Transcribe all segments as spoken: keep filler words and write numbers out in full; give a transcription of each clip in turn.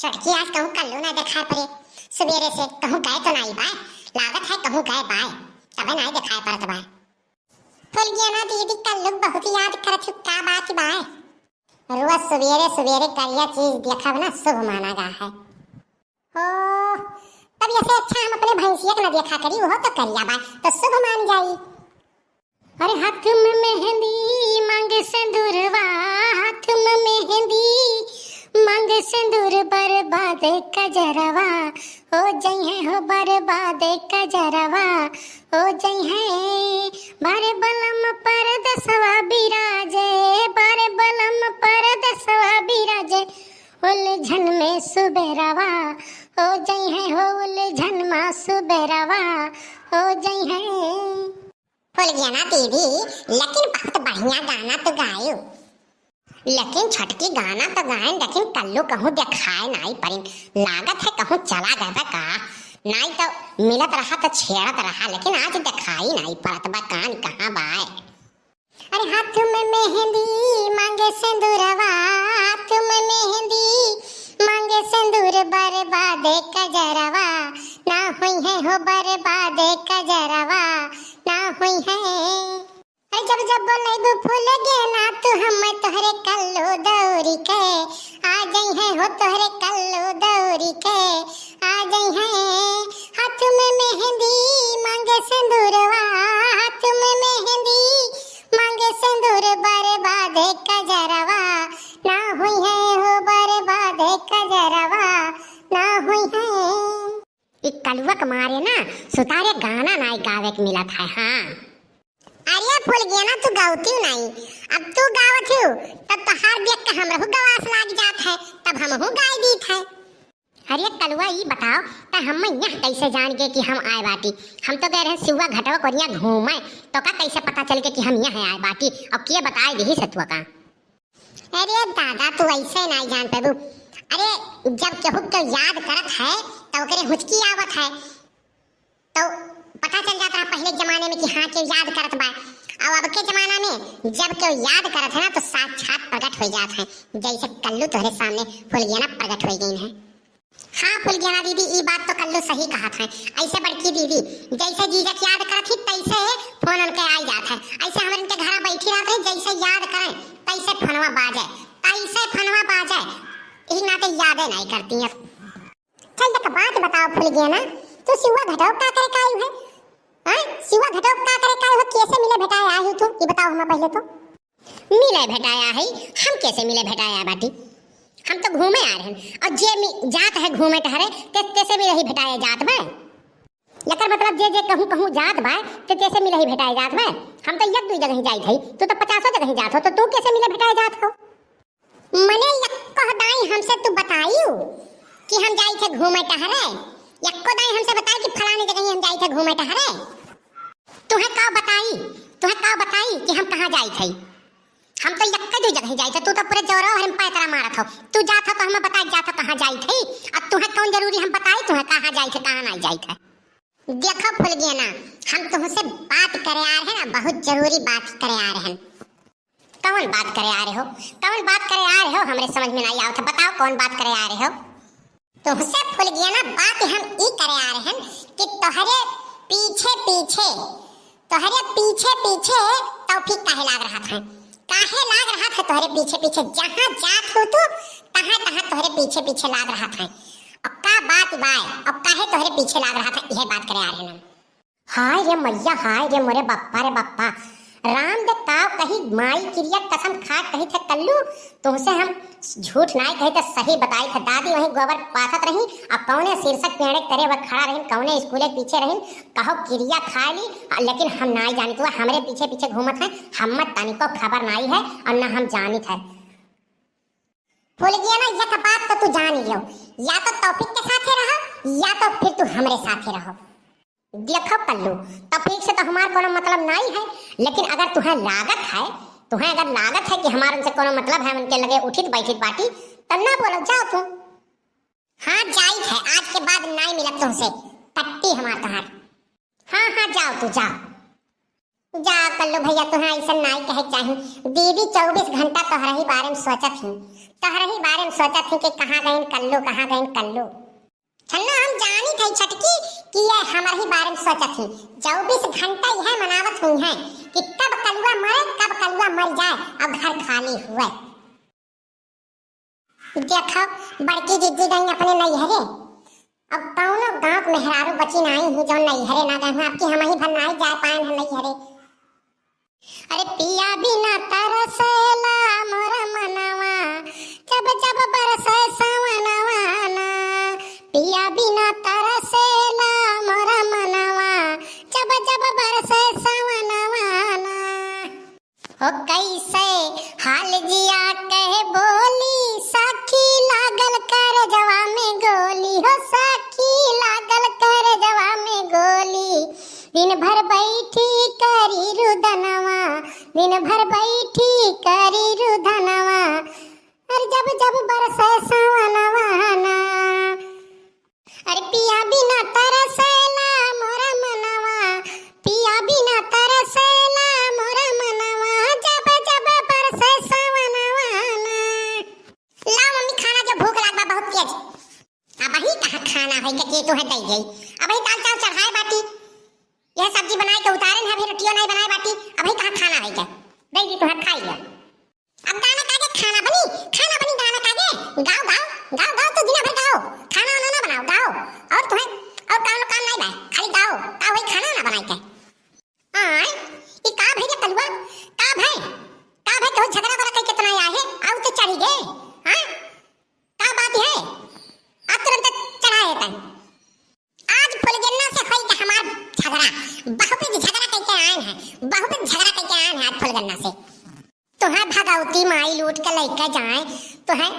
छोटकी, आज कहूँ कल्लू ना देखाए पड़े। सुबेरे से कहूँ गए तो नाई बाय, लागत है कहूँ गए बाय, तबे नाई देखाए पड़त बाय। फुलगेना दीदी कल्लू बहुत याद करत हूँ, का बात बाय? रोज सुबेरे सुबेरे करिया चीज देखब ना शुभ माना गा है। ओ, तब ऐसे अच्छा हम अपने भैंसिया के ना देखा करी, वो तो करिया बाय, तो शुभ मान जाई। अरे हाथ में मेहंदी मांगे सिंदूरवा, हाथ में मेहंदी मांगे सिंदूर, बर्बाद कजरवा हो जइहे हो, बर्बाद कजरवा हो जइहे। बारे बलम परदेसवा बिराजे, बारे बलम परदेसवा बिराजे, उलझन में सुबेरवा हो जइहे हो, उलझन में सुबेरवा हो जइहे। फुलगेना दीदी, लेकिन बहुत बढ़िया गाना तो गायो। लेकिन छोटकी, गाना तो गायन, लेकिन कल्लू कहूँ देखाए नाई परिन। लागत है कहूँ चला गए बा का। नाई तो मिलत रहा तो छेड़त रहा, लेकिन आज देखाई नाई पड़त बा। कान कहाँ बाय? अरे हाथ में मेहंदी मांगे सिंदूरवा, हाथ में मेहंदी मांगे सिंदूर, बर्बाद कजरवा ना होई है हो, बर्बाद कजरवा ना होई है। अरे जब जब बोलैबू फुलगेना तू, हम तोहरे कल्लू दौरी के आ जइहे हो, तोहरे कल्लू दौरी के आ जइहे। हाथ में मेहंदी मांगे सिंदूरवा, हाथ में मेहंदी मांगे सिंदूर, बर्बाद कजरवा ना होई है हो, बर्बाद कजरवा ना होई है। ई कलुआ के मारे ना सुतारे गाना नाई गावे के मिलत है। हाँ। अरे फुलगेना, तू गवतिउ नाई, अब तू गावत हिउ, तब तोहार देख के हमरहू गवास लाग जात है, तब हमहू गाय दीत है। अरे कलुआ, ई बताओ, त हम यहाँ कैसे जान गए कि हम आए बाटी? हम तो गए रहे सिवा घटवा कोरिया घूमे, तो का कैसे पता चल गए कि हम यहाँ आए बाटी? और के बताए दिही सतुआ का? अरे दादा, तू ऐसे नाई जान पेबू। अरे, जब केहू के याद करत है, तो ओकरे हुचकी आवत है, तो पता चल जात रहा पहले के जमाने में कि हाँ, केहू याद करत बा। और अब के जमाना में जब केहू याद करत है ना, तो साक्षात प्रकट हो जात है, जैसे कल्लू तोहरे सामने फुलगेना प्रकट हो गई है। हाँ फुलगेना दीदी, ई बात तो कल्लू सही कहत है। ऐसे बड़की दीदी जैसे जीजा के याद करत ही, तैसे फोन उनके आई जात है। ऐसे हमरे इनके घरा बैठी रहत है, जैसे याद करे तैसे फोनवा बाजे, तैसे फोनवा बाजे। यही नाते यादे नाई करती है। चल, एक बात बताओ फुलगेना, तू सिवा घटवा का करे का आई है? हाँ, सिवा घटवा का करे का आई हो? कैसे मिले भेटाए आई हो तू? ये बताओ हमें पहले तो। मिले भेटाया है, हम कैसे मिले भेटाया बाटी? हम तो घूमे आ रहन, और जे मि-, जात है घूमे टहरे, ते, तेसे मिले ही भेटाया जात बा। एकर मतलब जे, जे कहूँ, कहूँ जात बा, ते, तेसे मिले ही भेटाया जात बा। हम तो एक दुई जगह ही जाइत है, तू तो पचासों जगह ही जात हो, तो तू कैसे मिले भेटाया जात हो? मने एक्को दाई हमसे तू बताइउ कि हम जाइत है घूमे टहरे? एक्को दाई हमसे बताई कि फलाने जगह ही हम जाइत है घूमे टहरे? तुहे का बताई, तुहे का बताई कि हम कहाँ जाइत है? हम तो यक्के दुई जगह ही जाइत है, तू तो पूरे जौरा हरिम पैतरा मारत हो। तू जात हो तो हमें बताई जात हो कहाँ जाइत है, अब तुहे कौन जरूरी हम बताई तुहे कहाँ जाइत है, कहाँ नाई जाइत है। देखो फुलगेना, हम तुमसे बात करे आ रहे हैं ना, बहुत जरूरी बात करे आ रहे हैं। कौन बात करे आ रहे हो? कौन बात करे आ रहे हो? हमरे समझ में नाई आवत है, बताओ कौन बात करे आ रहे हो? तुमसे फुलगेना बात हम ई करे आ रहे हैं कि तोहरे पीछे पीछे, तोहरे पीछे पीछे तौफीक काहे लाग रहत है? काहे लाग रहत है तोहरे पीछे पीछे? जहाँ जात हो तू, तहाँ तहाँ तोहरे पीछे पीछे लाग रहत है। अब का बात बाय? अब काहे तोहरे पीछे लाग रहत है? यह बात करे आ रहे हैं। हाय रे मैया, हाय रे मोरे बप्पा रे बप्पा। राम दे काव कही, माई किरिया कसम खा कही थे कल्लू, तुमसे हम झूठ नाई कही थे, सही बताई थे। दादी वहीं गोबर पाथत रही, अब कौने शीर्षक पेड़े तरे वह खड़ा रही, कौने स्कूले पीछे रही, कहो किरिया खा ली, लेकिन हम नाई जानित, वह हमरे पीछे पीछे घूमत है, हम तनिको खबर नाई है और ना हम जानित है। फुलगेना, एक बात तो तू जान लियो, या तो तौफीक के साथे रहो, या तो फिर तू हमरे साथे रहो। देखो कल्लू, तौफीक से तो हमार कोनो मतलब नाई है, लेकिन अगर तुहें लागत है, तुहें अगर लागत है कि हमार उनसे कोनो मतलब है, उनके लगे उठित बैठित बाटी, तब ना बोलो, जाओ तू। हाँ, जाइत है, आज के बाद नाई मिलब तुमसे, पट्टी हमार तोहार। हाँ, हाँ, जाओ तू, जाओ। जा कल्लू भैया, तुहें ऐसा नाई कहे के चाही। दीदी चउबीस घंटा तोहरा ही बारे में सोचत ही, तोहरे ही बारे में सोचत ही कि कहाँ गइन कल्लू, कहाँ गइन कल्लू। छन्ना, हम जानी थई छटकी कि ये हमरे ही बारे में सोचत ही। चउबीस घंटा यह मनावत हुई हैं कि कब कलुआ मरे, कब कलुआ मर जाए और घर खाली हुए। देखो, बड़की जिज्जी गई अपने नैहरे। अब कौनो गाँव के मेहरारू बची नाई ही जो नैहरे ना गए हैं। अब की हमही भर नाई जा पाए हैं नैहरे। अरे पिया बिना तरसेला मोर मनवा, जब जब बरसे सवनवा ना। पिया बिना तरसेला मोर मनवा, जब जब बरसे सवनवा ना। हो कैसे हाल जिया कहे बोली, सखी लागल करजवा में गोली, हो सखी लागल करजवा में गोली। दिन भर बैठी करी रुदनवा, दिन भर बैठी करी रुदनवा, अरे जब जब बरसे सवनवा ना। अरे पिया बिना तरसेला मोर मनवा, पिया बिना तरसेला मोर मनवा, जब जब बरसे सवनवा ना। लाओ मम्मी खाना, जो भूख लाग बा बहुत तेज। अबही कहाँ खाना होई के तू है दई गई। अबही दाल चावल चढ़ाए बाटी, यह सब्जी बनाए के उतारे हैं, अभी रोटियो नहीं बनाए बाटी। अबही कहाँ खाना होई के दई दी तू है, खाई लो। अब गाना कागे खाना बनी, खाना बनी गाना कागे। गाओ, गाओ, गाओ, गाओ, तो दिना भर गाओ, खाना वाना ना बनाओ, गाओ। और तुम्हें और काम काम नहीं बा, खाली गाओ। का होई खाना ना बनाई के? आय, ई का भई रे कलुआ? का भई? का भई, तो झगड़ा बड़ा कई कितना आया है, आउ तो चढ़ी गे। हाँ, का बात है? अब तुरंत चढ़ाए तन। आज फुलगेन्ना से होई के हमार झगड़ा। बहुत झगड़ा कई के आए हैं, बहुत झगड़ा कई के आए हैं आज फुलगेन्ना से। तुहें भगवती माई लूट के लइके जाए, तुहें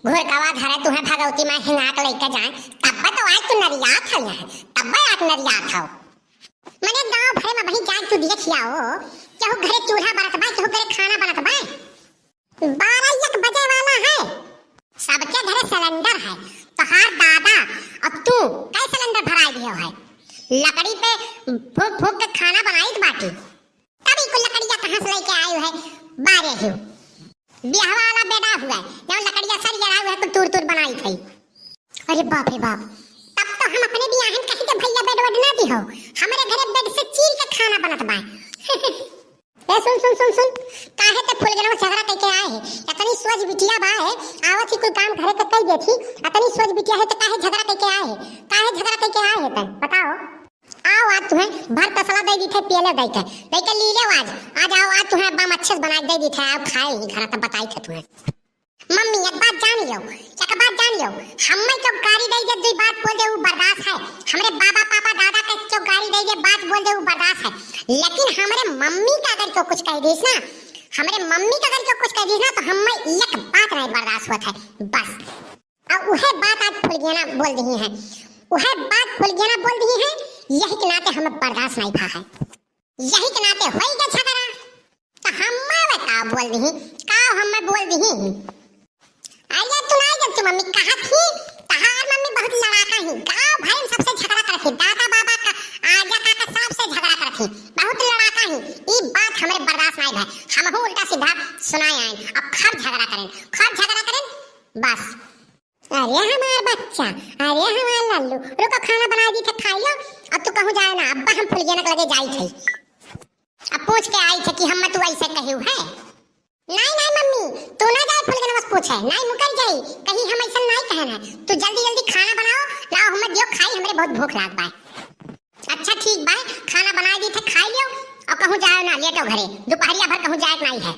घुरकवा धरे, तुहें भगवती माई हिंगा के लइके जाए, तब तो आज तू नरियात हौ यहाँ, तब आज नरियात हौ। मने गाँव भरे में वहीं जाए तू देख आओ, केहू घरे चूल्हा बरत बा, केहू घरे खाना बनत बा। बारह एक बजे वाला है, सबके घरे सिलेंडर है। तोहार दादा और तू कै सिलेंडर भराई दियो है? लकड़ी पे फूंक फूंक के खाना बनाई बाटी। तब ई कुल लकड़िया कहाँ से लेके आयु है? बारे हो, बियाह वाला बेडा हुआ है, जब लकड़िया सरिया हुआ है, कुल तूर तूर बनाई थई। अरे बाप रे बाप, तब तो हम अपने बियाहन कहीं के भैया बेड वेड ना दी हो, हमरे घरे बेड से चीर के खाना बनत बा। ए सुन सुन सुन सुन, काहे ते फुलगेनवा झगड़ा कइके आए है? इतनी सोझ बिटिया बा है, आवत ही कुल काम घरे के कई देती, इतनी सोझ बिटिया है तो काहे झगड़ा कइके आए है? काहे झगड़ा कइके आए है तै? बताओ। आओ, आज तुहें भर तसला दे दी थे, पियले दे के, दे के ली ले आज। आज आओ, आज तुहें अब्बा हम अच्छे से बना के दे दी थे, आओ खाए ही घर, तब बताई थे तुहें। मम्मी, एक बात जान लियो, एक बात जान लियो, हम्मे जो गारी दे दे, दुई बात बोल दे, वो बर्दाश्त है। हमरे बाबा, पापा, दादा के जो गारी दे दे, बात बोल दे, वो बर्दाश्त है। लेकिन हमरे मम्मी का अगर जो कुछ कह दीस ना, हमरे मम्मी का अगर जो कुछ कह दीस ना, तो हम्मे एक बात नहीं बर्दाश्त होत है, बस। और उहे बात आज फुलगेना बोल दिही है, उहे बात फुलगेना बोल दिही है, यही के नाते हमें बर्दाश्त नहीं भा है, यही के नाते होई गया झगड़ा। तो हम्मे वे का बोल दिही, का हम्मे बोल दिही? अरे तू नहीं जानती मम्मी, कहा थी, तहार मम्मी बहुत लड़ाका ही, गाँव भर में सबसे झगड़ा करत ही, दादा बाबा का, आजा काका सबसे झगड़ा करत ही, बहुत लड़ाका ही। ई बात हमरे बर्दाश्त नहीं भा, हमहू उल्टा सीधा सुनाए आए, अब खूब झगड़ा करें, खूब झगड़ा करें, बस। अरे हमार बच्चा, अरे हमार लल्लू, रुको, खाना बनाई दी थे, खाई लो। अब तू कहूँ जाए ना, अब्बा हम फुलगेना के लगे जाई थे। अब पूछ के आई थे कि हम्मे तू ऐसे कही है। नहीं, नहीं मम्मी, तू ना जाए फुलगेनवा से पूछे, नहीं मुकर जाई, कहीं हम ऐसा नहीं कहन है। तू जल्दी जल्दी खाना बनाओ, लाओ हम्मे दियो खाई, हमरे बहुत भूख लाग बा। अच्छा ठीक बा, खाना बनाई दी थे, खाई लियो, और कहूँ जाओ ना, लेटो घरे, दोपहरिया भर कहूँ जाए के नहीं है।